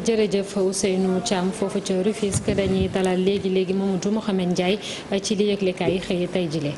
jërëjëf Ousseynou Thiam foofu ca Rufisque dañuy dalal léegi Mamadou Mouhamed Ndiaye ci li yëglekaay yi xëy tey jile.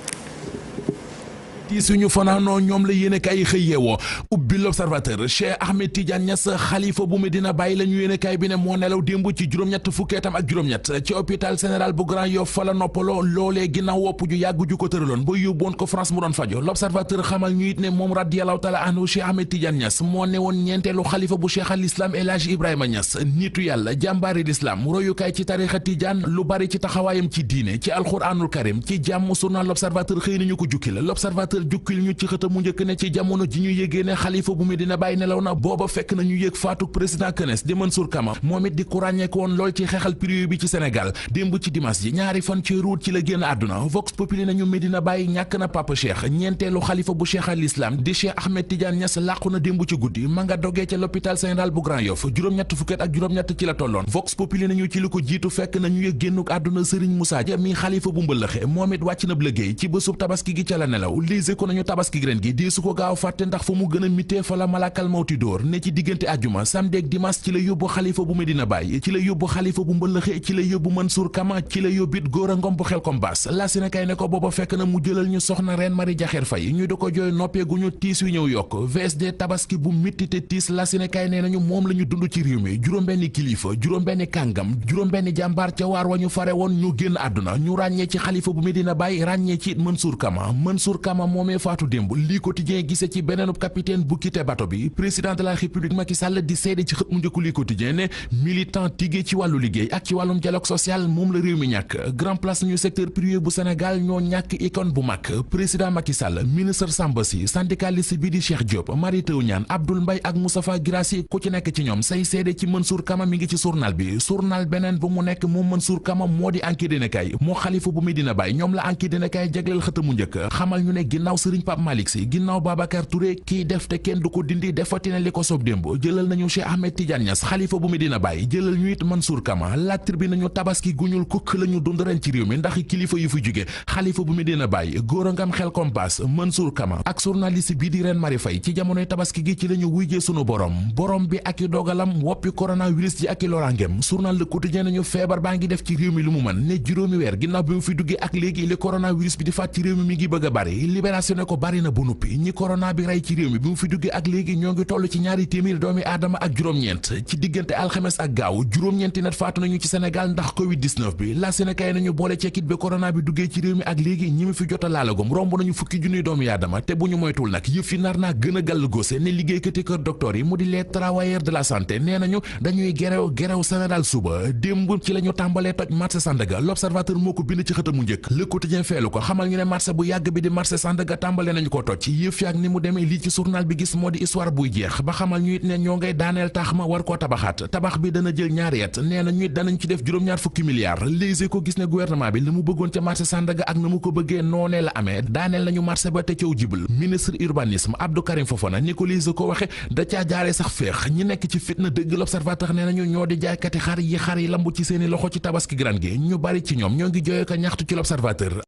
ti suñu fanaanoo ñoom la yéenekaay yi xëy yeewoo ubbi l'Observateur Cheikh Ahmed Tidiane Niass xalifa bu Medina Baye la ñu yéenekaay bi ne moo nelaw démb ci juróom-ñett fukkeetam ak juróom-ñett ci hôpital général bu Grand Yoff fa la noppaloo loolee ginnaaw wopp ju yàgg ju ko tëraloon ba yóbboon ko France mu doon fajo l'Observateur xamal ñu it ne moom radiyallahu taala anhu Cheikh Ahmed Tidiane Niass moo ne woon ñeenteelu xalifa bu Cheikh al Islam El Hadji Ibrahima Niass nitu yàlla jàmbaari l'islam royukaay ci tarixa Tidiane lu bari ci taxawaayam ci diine ci alxuraanul karim ci jàmm journal l'Observateur xëy nañu ko jukki la l'Observateur jukkil ñu ci xëta mu njëkk ne ci jamono ji ñu yégee ne xalifa bu Medina Baye nelaw na booba fekk na ñu yëg faatuk président CNES di Mansour Kama moom it di ku ràññeeku woon lool ci xeexal privé bi ci Sénégal démb ci dimanche ji ñaari fan ci ruut ci la génn àdduna Vox Populi nañu Medina Baye ñàkk na Papa Cheikh ñeenteelu xalifa bu Cheikh al Islam di Cheikh Ahmed Tidiane Niass làqu na démb ci guddi ma nga dogee ca l'hôpital général bu Grand Yoff juróom-ñett fukket ak juróom-ñett ci la tolloon Vox Populi nañu ci li ko jiitu fekk na ñu yëg génnuk àdduna Serigne Moussa Dia mi xalifa bu mbëlëxe moom it wàcc na liggéey ci bésub tabaski gi ca la nelaw lise ko nañu tabaski ren gi di su ko gaaw fàtte ndax fa mu gën a mitee fa la malakal mawti dóor ne ci diggante àjjuma samedi ak dimanche ci la yóbbu xalifa bu Medina Baye ci la yóbbu xalifa bu mbëlëxe ci la yóbbu Mansour Kama ci la yóbbit Gora Ngom bu Xelkom Baas la si ne kay ne ko booba fekk na mu jëlal ñu soxna Reine Marie Diakher Faye ñu da ko jooy noppeeguñu tiis wi ñëw yokk VSD tabaski bu mitti te tiis la si ne kay nee nañu moom la ñu dund ci réew mi juróom-benni kilifa juróom-benni kàngam juróom-benni jàmbaar ca waar wa ñu fare woon ñu génn àdduna ñu ràññee ci xalifa bu Medina Baye ràññee ci Mansour Kama moomee faatu démb lii quotidien gise ci beneenub capitaine bu quitté bato bi président de la république Macky Sall di seede ci xët mu njëkku lii quotidien ne militant tigé ci wàllu liggéey ak ci wàllum dialogue social moom la réew mi ñàkk grand place ñu secteur privé bu Sénégal ñoo ñàkk icône bu mag président Macky Sall ministre Samba Sy syndicaliste bi di Cheikh Diop Mary Teuw Niane Abdoul Mbaye ak Moustapha Guirassy ku ci nekk ci ñoom say seede ci Mansour Kama mi ngi ci journal bi journal beneen bu mu nekk moom Mansour Kama moo di Enquête dina moo xalifa bu Medina Baye ñoom la Enquête dina kay jagleel xët mu njëkk xamal ñu ne ginnaaw Serigne Pape Malick Sy ginnaaw Babacar Touré kii def te kenn du ko dindi defati na li ko soob démb jëlal nañu Cheikh Ahmed Tidiane Niass xalifa bu Medina Baye jëlal ñu it Mansour Kama La Tribune nañu tabaski guñul kukk la ñu dund ren ci réew mi ndax kilifa yu fi jóge xalifa bu Medina Baye Gora Ngam Xelkom Baas Mansour Kama ak journaliste bii di Reine Marie Faye ci jamonoy tabaski gi ci la ñu wuyjee sunu borom bi ak i dogalam woppi coronavirus ji ak i lorangem journal Le Quotidien nañu feebar baa ngi def ci réew mi lu mu mën ne juróomi weer ginnaaw bi mu fi duggee ak léegi li coronavirus bi di faat ci réew mi ngi bëgg a bari Libération ne ko bari na bu nuppi ñi corona bi rey ci réew mi bi mu fi duggee ak léegi ñoo ngi toll ci ñaari téeméeri doomi aadama ak juróom-ñeent ci diggante alxames ak gaaw juróom-ñeenti nit faatu nañu ci Sénégal ndax Covid-19 bi la Sénégal nañu boole ceekit bi corona bi duggee ci réew mi ak léegi ñi mu fi jot a laalagum romb nañu fukki junniy doomi aadama te bu ñu moytul nag yëf fi nar naa gën a gàll góose ne liggéeykati kër docteur yi mu di les travailleurs de la santé nee nañu dañuy gerew Sénégal suba démb ci la ñu tàmbalee toj marché Sandaga l'Observateur moo ko bind ci xëtamu njëkk Le Quotidien feelu ko xamal ñu ne marché bu yàgg bi di marché Sandaga tàmbalee nañu ko toj yëf yaak ni mu demee lii ci journal bi gis moo di histoire buy jeex ba xamal ñu it ne ñoo ngay daaneel tax ma war koo tabaxaat tabax bi dana jël ñaari at nee na ñu it danañ ci def juróom-ñaar fukki milliards léegi ko gis ne gouvernement bi la mu bëggoon ca marché Sandaga ak na mu ko bëggee noonee la amee daaneel nañu marché ba te cëw jibal ministre urbanisme Abdou Karim Fofana ni ko lise ko waxe da caa jaaree sax féex ñi nekk ci fitna dëgg l'Observateur nee nañu ñoo di jaaykati xar yi lambu ci seeni loxo ci tabaski gran gi ñu bari ci ñoom ñoo ngi jooyee ko ñaxtu ci l'Observateur